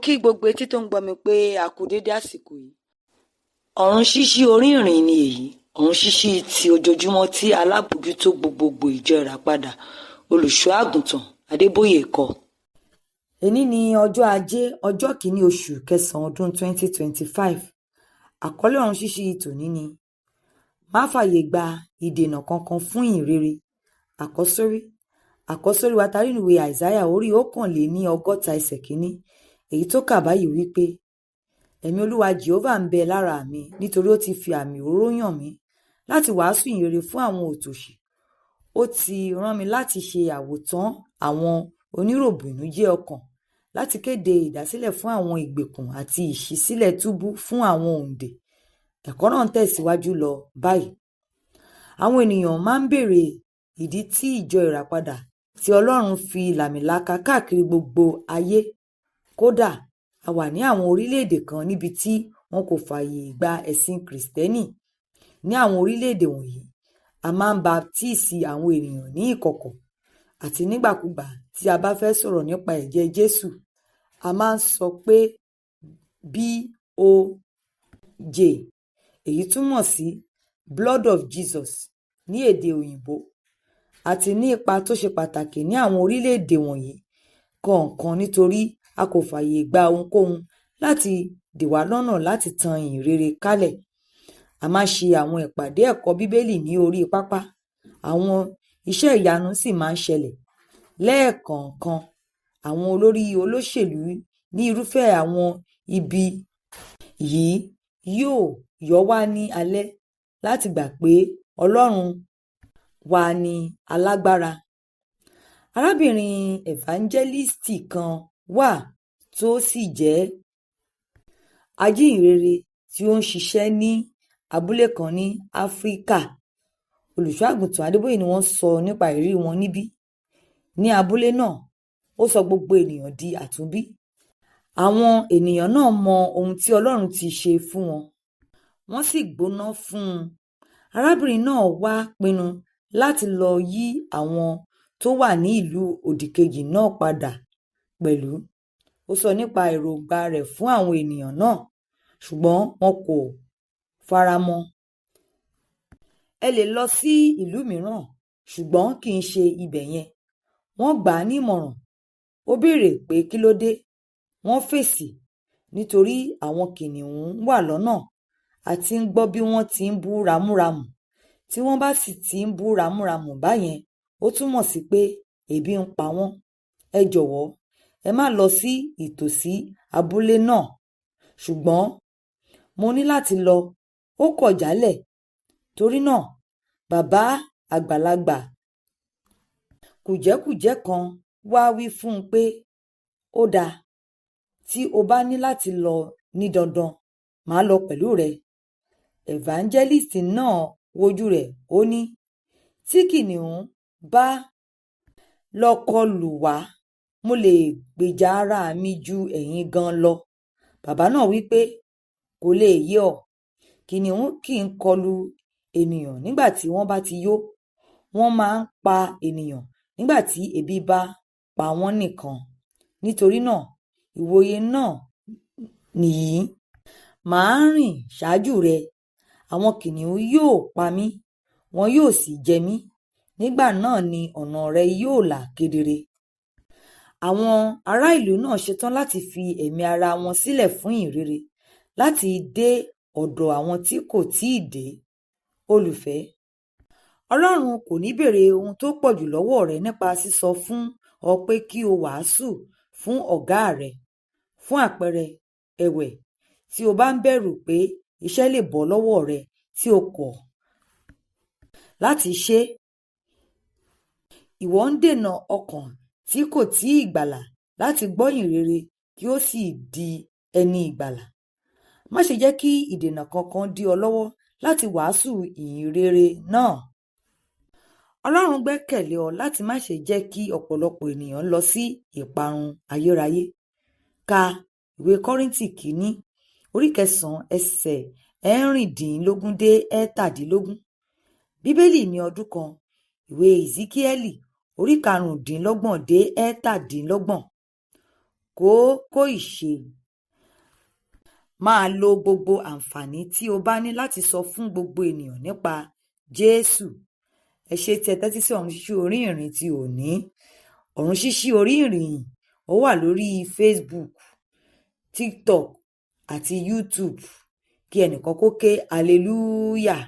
Kí gbogbo etí tó ń gbọ́ mi pé a kú déédé àsìkò yìí. Ọ̀run ṣíṣí orí ìrìn ni èyí, ọ̀run ṣíṣí ti ojoojúmọ́ tí alábòójútó gbogbogbò ìjọ Ìràpadà, Olùṣọ́ Àgùntàn Adébóyè kọ. Èní ní ọjọ́ Ajé, ọjọ́ kìíní oṣù kẹsàn-án ọdún 2025. Àkọlé ọ̀run ṣíṣí tòní ni "Má fààyè gba ìdènà kankan fún ìhìn rere." Àkọ́sórí. Àkọ́sórí wa tarí nínú ìwé Àìsáyà orí 61 ẹsẹ̀ kìíní, èyí tó kà báyìí wípé, "Ẹ̀mí Olúwa Jèhófà ń bẹ lára mi, nítorí ó ti fi àmì òróró yàn mí láti wàásù ìhìn rere fún àwọn òtòṣì. Ó ti rán mi láti ṣe àwòtán àwọn oníròbìnújẹ́ ọkàn, láti kéde ìdásílẹ̀ fún àwọn ìgbèkùn àti ìṣísílẹ̀ túbú fún àwọn òǹdè." Ẹ̀kọ́ náà ń tẹ̀síwájú lọ báyìí. Àwọn ènìyàn máa ń béèrè ìdí tí ìjọ Ìràpadà tí Ọlọ́run fi làmìlaka káàkiri gbogbo ayé. Kódà, a wà ní àwọn orílẹ̀-èdè kan níbi tí wọn kò fààyè gba ẹ̀sìn Kìrìsìtẹ́nì. Ní àwọn orílẹ̀-èdè wọ̀nyí, a máa ń baptíìsì àwọn ènìyàn ní ìkọ̀kọ̀, àti nígbàkúgbà tí a bá fẹ́ sọ̀rọ̀ nípa ẹ̀jẹ̀ Jésù, a máa ń sọ pé BOJ, èyí túmọ̀ sí Blood of Jesus ní èdè òyìnbó. A ti ní ipa tó ṣe pàtàkì ní àwọn orílẹ̀-èdè wọ̀nyí kọ̀ọ̀kan nítorí a kò fààyè gba ohunkóhun láti dì wá lọ́nà láti tan ìhìn rere kálẹ̀. A máa ń ṣe àwọn ìpàdé ẹ̀kọ́ Bíbélì ní orí pápá, àwọn iṣẹ́ ìyanu sì máa ń ṣẹlẹ̀. Lẹ́ẹ̀kọ̀ọ̀kan, àwọn olórí olóṣèlú ní irúfẹ́ àwọn ibi yìí yóò yọ wá ní alẹ́ láti gbà pé Ọlọ́run wa ní alágbára. Arábìnrin ẹ̀fáńjẹ́lísítì kan wà tó sì jẹ́ ajíhìnrere tí ó ń ṣiṣẹ́ ní abúlé kan ní Áfríkà. Olùṣọ́ Àgùntàn Adébóyè ni wọ́n sọ nípa ìrírí wọn níbí. Ní abúlé náà, ó sọ gbogbo ènìyàn di àtúnbí. Àwọn ènìyàn náà mọ ohun tí Ọlọ́run ti ṣe fún wọn, wọ́n sì gbóná fún un. Arábìnrin náà wá pinnu láti lọ yí àwọn tó wà ní ìlú òdìkejì náà padà pẹ̀lú. Ó sọ nípa èròǹgbà rẹ̀ fún àwọn ènìyàn náà, ṣùgbọ́n wọn kò faramọ́. "Ẹ lè lọ sí ìlú mìíràn, ṣùgbọ́n kì í ṣe ibẹ̀ yẹn," wọ́n gbà á nímọ̀ràn. Ó béèrè pé kí ló dé. Wọ́n fèsì, "Nítorí àwọn kìnìún wà lọ́nà, a ti ń gbọ́ bí wọ́n ti ń bú ramúramù. Tí wọ́n bá sì ti ń bú ramúramù báyẹn, ó túmọ̀ sí pé ebi ń pa wọ́n. Ẹ jọ̀wọ́, ẹ má lọ sí ìtòsí abúlé náà." Ṣùgbọ́n mo ní láti lọ, ó kọ̀ jálẹ̀. Torí náà, bàbá àgbàlagbà kùjẹ́kùjẹ́ kan wá wí fún un pé, "Ó dáa, tí o bá ní láti lọ ní dandan, màá lọ pẹ̀lú rẹ." Ẹ̀fáńjẹ́lísítì náà wojú rẹ̀, ó ní, "Tí kìnìún bá lọ kọlù wá, mo lè gbèjà ara mi ju ẹ̀yin gan lọ." Bàbá náà wí pé, "Kò lè yé ọ. Kìnìún kì í kọlu ènìyàn nígbà tí wọ́n bá ti yó. Wọ́n máa ń pa ènìyàn nígbà tí ebi bá pa wọ́n nìkan. Nítorí náà, ìwòye náà nìyí. Màá rìn ṣáájú rẹ. Àwọn kìnìún yóò pa mí, wọn yóò sì jẹ mí. Nígbà náà ni ọ̀nà rẹ yóò là kedere." Àwọn ará ìlú náà ṣetán láti fi ẹ̀mí ara wọn sílẹ̀ fún ìhìn rere, láti dé ọ̀dọ̀ àwọn tí kò tíì dé. Olùfẹ́, Ọlọ́run kò ní béèrè ohun tó pọ̀jù lọ́wọ́ rẹ nípa sísọ fún ọ pé kí o wàásù fún ọ̀gá rẹ. Fún àpẹẹrẹ ẹ̀wẹ̀, tí o bá ń bẹ̀rù pé iṣẹ́ lè bọ́ lọ́wọ́ rẹ tí o kọ̀ láti ṣe, ìwọ ń dènà ọkàn tí kò tíì gbàlà láti gbọ́ ìhìn rere kí ó sì di ẹni ìgbàlà. Má ṣe jẹ́ kí ìdènà kankan dí ọ lọ́wọ́ láti wàásù ìhìn rere náà. Ọlọ́run gbẹ́kẹ̀lé ọ láti má ṣe jẹ́ kí ọ̀pọ̀lọpọ̀ ènìyàn lọ sí ìparun ayérayé. Ka ìwé Kọ́ríńtì kìíní orí kẹsàn-án ẹsẹ̀ 16 dé 17. Bíbélì ní ọdún kan, ìwé Ìsíkíẹ́lì orí 25 dé 27. Kókó ìṣe. Máa lo gbogbo àǹfààní tí o bá ní láti sọ fún gbogbo ènìyàn nípa Jésù. Ẹ ṣé tí ẹ tẹ́tí sí Ọ̀run Ṣíṣí Orí Ìrìn ti òní. Ọ̀run Ṣíṣí Orí Ìrìn ó wà lórí Facebook, TikTok àti YouTube. Kí ẹnìkan kó ké hallelujah.